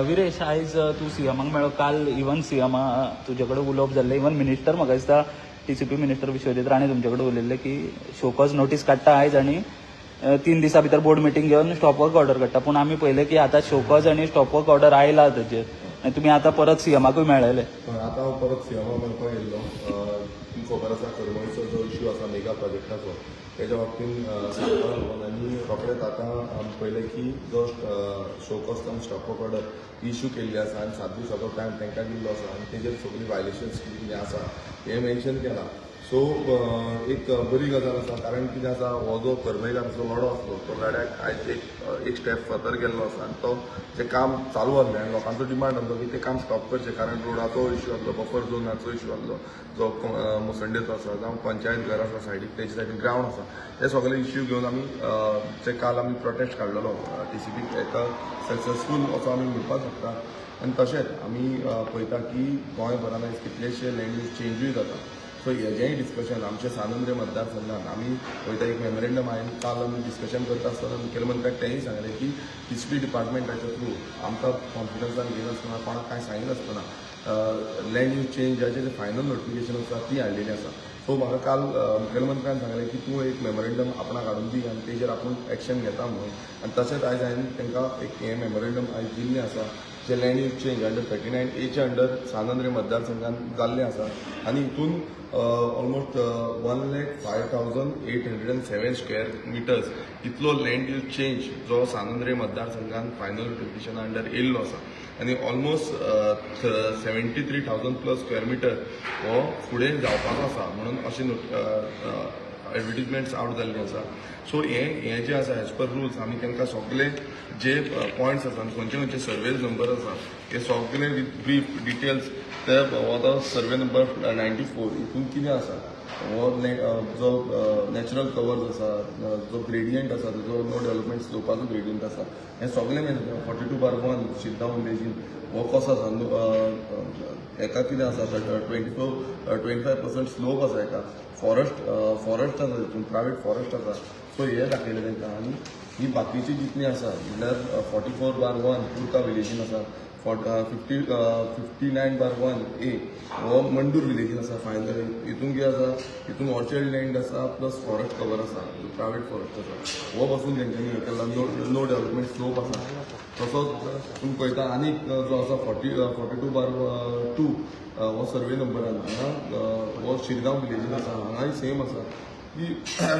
विरेश, आयज तूं सीएमाक मेळ्ळो. काल इवन सीएमा तुजे कडेन उलोवप जाल्लें. इवन मिनिस्टर, म्हाका दिसता टीसीपी मिनिस्टर विश्वजीत राणे तुमचे कडेन उलयल्ले की शोकॉज नोटीस काडटा आयज आनी 3 दिसां भितर बोर्ड मिटींग घेवन स्टॉप वर्क ऑर्डर काडटा. पूण आमी पळयलें की आतां शोकॉज आनी स्टॉप वर्क ऑर्डर आयला ताजेर आनी तुमी आतां परत सीएमाकूय मेळ्ळेले. पण आतां हांव परत सीएमा मेळपाक येयल्लो. तुमकां खबर आसा, करमळीचो जो इश्यू आसा मेगा प्रोजेक्टाचो, तेज्या बाबतीन सांगपाक लागून. आनी रोखडेच आतां आमी पळयलें की जो show cause cum stop work order issue केल्ली आसा आनी 7 दिसाचो टायम तांकां दिल्लो आसा आनी तेजेर सगळीं वायलेशन्स कितें कितें आसा हें मेन्शन केलां. सो एक बरी गजाल आसा, कारण कितें आसा, हो जो करमळकाराचो लढो आसलो तो लढ्याक आयज एक एक स्टेप फर्दर गेल्लो आसा. आनी तो जें काम चालू आसलें आनी लोकांचो डिमांड आसलो की तें काम स्टॉप करचें, कारण रोडाचो इश्यू आसलो, बफर झोनाचो इश्यू आसलो जो मुसंडेचो आसा, जावं पंचायत घर आसा सायडीक, तेच्या सायडीन ग्रावंड आसा, हे सगळे इश्यू घेवन आमी जे काल आमी प्रोटेस्ट काडलेलो टीसीपी, एका सक्सेसफूल असो आमी म्हणपाक शकता. आनी तशेंच आमी पळयता की गोंयभरान आयज कितलेशे लँड यूज चेंजूय जाता. सो हेजेंय डिस्कशन आमच्या सांत आंद्रे मतदारसंघात आमी वयता. एक मेमोरेंडम हांवें काल आमी डिस्कशन करता आसतना मुखेलमंत्र्याक तेंय सांगलें की टीसीपी डिपार्टमेंटाच्या थ्रू आमकां कॉन्फिडन्सान घेयनासतना, कोणाक कांय सांगिनासतना लँड यूज चेंजाचें जें फायनल नोटिफिकेशन आसा ती हाडलेली आसा. सो म्हाका काल मुखेलमंत्र्यान सांगलें की तूं एक मेमोरेंडम आपणाक हाडून दी आनी तेजेर आपूण एक्शन घेता म्हणून. आनी तशेंच आयज हांवें तांकां एक हें मेमोरेंडम आयज दिल्लें आसा, जें land use change under 39 एच्या अंडर सांत आंद्रे मतदारसंघान जाल्लें आसा. आनी हितून almost 1,05,807 square meters इतलो लँड यूज चेंज जो सांत आंद्रे मतदारसंघान फायनल नोटिफिकेशना अंडर येयल्लो आसा आनी almost 73,000 plus square meter हो फुडें जावपाचो आसा म्हणून अशें एडवर्टीजमेंट्स आवट जाल्ली आसा. सो हें जें आसा, एज पर रुल्स आमी तांकां सगळे जे पॉयंट्स आसा आनी खंयचे खंयचे सर्वेज नंबर आसा हे सगळे विथ ब्रीफ डिटेल्स. ते हो आतां सर्वे नंबर 94, हितून कितें आसा, हो जो नॅचरल कवर्स आसा, जो ग्रेडियंट आसा, जो नो डेव्हलपमेंट स्लोपाचो ग्रेडियंट आसा, हें सगळें. 42/1 शिरगांव विलेजीन हो कसो आसा, हेका कितें आसा, 24 25% slope आसा, हेका फॉरेस्ट आसा, तितून प्रायवेट फॉरेस्ट आसा. सो हे दाखयलें तांकां. आनी ही बाकीची जितली आसा, म्हणल्यार 44/1 कुर्का विलेजीन आसा, 59/1 ए हो मंडूर विलेजीन आसा. फायनल हितून कितें आसा, हितून ऑर्चर्ड लँड आसा प्लस फॉरेस्ट कवर आसा, प्रायवेट फॉरेस्ट आसा. हो बसून तेंच्यांनी हें केला, नो डेव्हलपमेंट स्लोप आसा. तसोच तुमी पळयता आनीक जो आसा 42/2 हो सर्वे नंबरान हांगा हो शिरगांव विलेजीन आसा. हांगाय सेम आसा की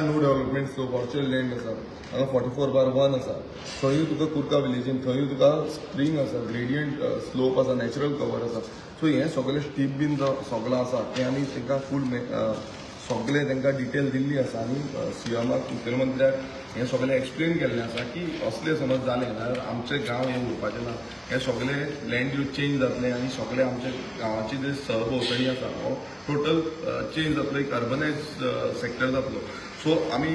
no development slope, orchard land आसा. हांगा 44/1 आसा, थंयूय तुका कुर्का विलेजीन थंयूय तुका स्प्रींग आसा, ग्रेडियंट स्लोप आसा, नॅचरल कवर आसा. सो हें सगळें स्टीप बीन जो सगळो आसा तें आमी तांकां फूल सगळें तांकां डिटेल दिल्ली आसा. आनी सीएमाक, मुखेलमंत्र्याक हें सगळें एक्सप्लेन केल्लें आसा की असलें समज जालें जाल्यार आमचें गांव हें उरपाचें ना, हें सगळें लँड यूज चेंज जातलें आनी सगळें आमच्या गांवाची जे सहभोंवतणी आसा हो टोटल चेंज जातलो, एक अर्बनायज सेक्टर जातलो. सो आमी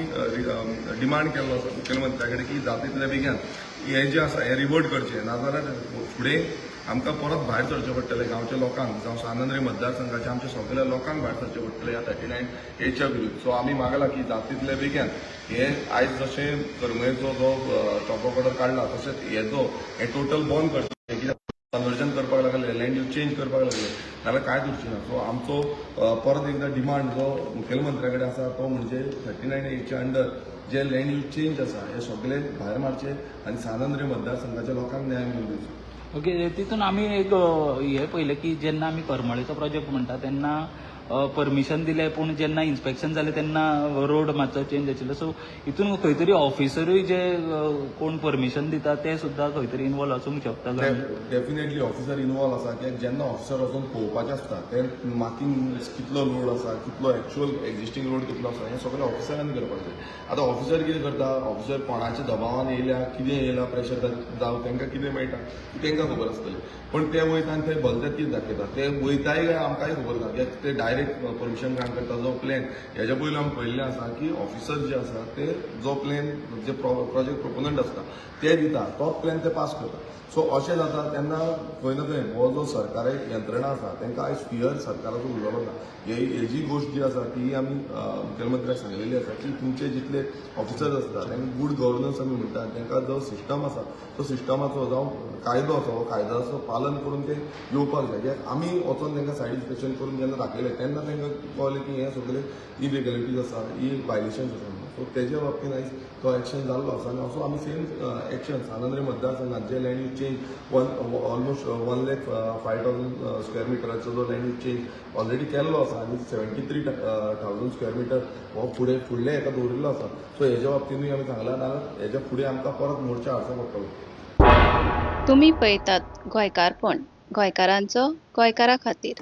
डिमांड केल्लो आसा मुखेलमंत्र्या कडेन की जाता तितल्या बेगीन हें जें आसा हें रिवर्ट करचें, नाजाल्यार फुडें आमकां परत भायर सरचें पडटलें. गांवच्या लोकांक जावं सांत आंद्रे मतदारसंघाच्या आमच्या सगळ्या लोकांक भायर सरचें पडटलें ह्या 39 एच्या विरुद्ध. सो आमी मागला की जाता तितल्या बेगीन हे आयज जशें करमळेचो जो स्टॉप ऑर्डर काडला, तशेंच हेजो हें टोटल बंद करचें. कित्याक कन्वर्जन करपाक लागले, लँड यूज चेंज करपाक लागले जाल्यार कांयच उरचें ना. सो आमचो परत एकदां डिमांड जो मुखेलमंत्र्या कडेन आसा तो म्हणजे 39 एच्या अंडर जे लँड यूज चेंज आसा हे सगळे भायर मारचे आनी सांत आंद्रे मतदारसंघाच्या लोकांक न्याय मेळून दिवचो. ओके, तितून आमी एक हें पळयलें की जेन्ना आमी करमळेचो प्रोजेक्ट म्हणटा तेन्ना परमिशन दिलें, पूण जेन्ना इन्स्पेक्शन जालें तेन्ना रोड मातसो चेंज आशिल्लो. सो हितून खंय तरी ऑफिसरूय जे कोण परमिशन दिता ते सुद्दां खंय तरी इनवॉल्व आसूंक शकता काय? डेफिनेटली ऑफिसर इनवॉल्व आसा, कित्याक जेन्ना ऑफिसर वचून पळोवपाचें आसता ते मार्किंग, कितलो रोड आसा, कितलो एक्चुअल एक्झिस्टींग रोड कितलो आसा, हें सगळें ऑफिसरांनी करपाक जाय. आतां ऑफिसर कितें करता, ऑफिसर कोणाच्या दबावान येयल्या, कितें येयला, प्रेशर जावं तांकां कितें मेळटा तांकां खबर आसतलें, पण ते वयता आनी ते भलतेच कितें दाखयता. ते वयताय काय आमकांय खबर ना, कित्याक ते डायरेक्ट डायरेक्ट परमिशन ग्रांट करता जो प्लॅन हेज्या पयलीं आमी पळयल्लें आसा की ऑफिसर जे आसा ते जो प्लॅन जे प्रोजेक्ट प्रोपोनंट आसता ते दिता, तो प्लॅन ते पास करता. सो अशें जाता तेन्ना खंय ना खंय हो जो सरकारी यंत्रणा आसा तांकां आयज फियर सरकाराचो उरलेलो ना. हे हेजी गोश्ट जी आसा ती आमी मुखेलमंत्र्याक सांगलेली आसा की तुमचे जितले ऑफिसर्स आसता तांकां गूड गव्हर्नन्स आमी म्हणटात, तांकां जो सिस्टम आसा तो सिस्टमाचो जावं कायदो आसा हो कायद्याचो पालन करून ते येवपाक जाय. कित्याक आमी वचोन तांकां सायड इन्स्पेक्शन करून जेन्ना दाखयलें तेन्ना तांकां कळ्ळें की हें सगळें इलिगलिटीज आसा, ही वायलेशन्स आसा म्हणून. सो तेज्या बाबतीन आयज तो एक्शन जाल्लो आसा आनी असो आमी सेम एक्शन सांत आंद्रे मतदारसंघात जे land use change one almost 1,05,000 square मिटराचो जो लँड यूज चेंज ऑलरेडी केल्लो आसा आनी 73,000 square meter हो फुडें फुडले हेका दवरिल्लो आसा. सो हेज्या बाबतीनूय आमी सांगलां, नाजाल्यार हेज्या फुडें आमकां परत मोर्चा हाडचो पडटलो. तुमी पळयतात गोंयकारपण, गोंयकारांचो गोंयकारा खातीर.